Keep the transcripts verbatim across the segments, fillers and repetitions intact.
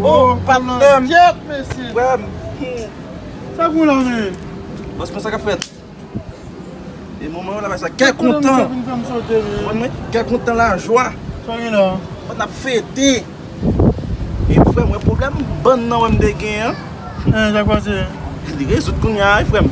Oh, patnè m. Kèt, mesye. Frè m. Sa k ou la, men? Bòs mwen, sa k ap fèt? E moman yo la, sa kè kontan. Sa vin fè m sote, men. Konprann mwen? Kè kontan, lajwa. Sa gen la? N ap fete. E frè m, wè pwoblèm bann nan wè m te gen an. Hein, sa k pase? Li rezoud kounye a, wi, frè m.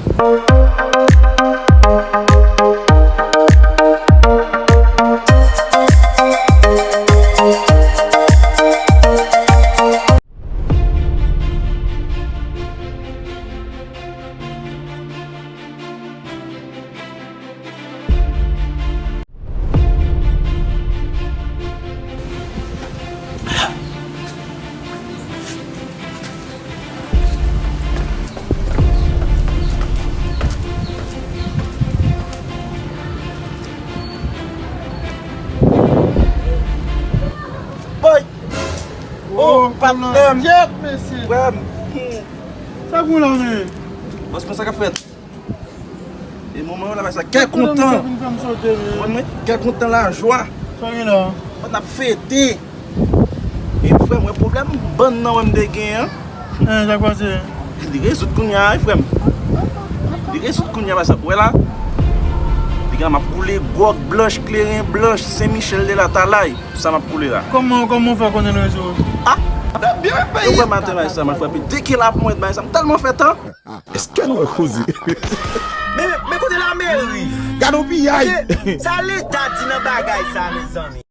Boy! Oh, patnè m. Kèt, mesye. Frè m. Sa k ou la, men? Bòs mwen, sa k ap fèt? E moman yo la, sa kè kontan. Sa vin fè m sote, men. Konprann mwen? Kè kontan, lajwa. Sa gen la? N ap fete. E frè m, wè pwoblèm bann nan wè m te gen an. Hein, sa k pase? Li rezoud kounye a, wi, frè m. Li rezoud kounye a, sa, wè la. Li gen la, m ap boule gwòg blanch, kleren blanch, Sen Michèl de la Talay. Sa m ap koule la. Kòman, kòman w fè konnen l rezoud? Ah! Yo wè maten bay sa, m al frape de kila pou mwen bay sa. M tèlman fè tan. Èske nou wè koze? Men, men kote lameri? Gade yon piyay! Kote, sa leta di nan bagay sa, mezanmi?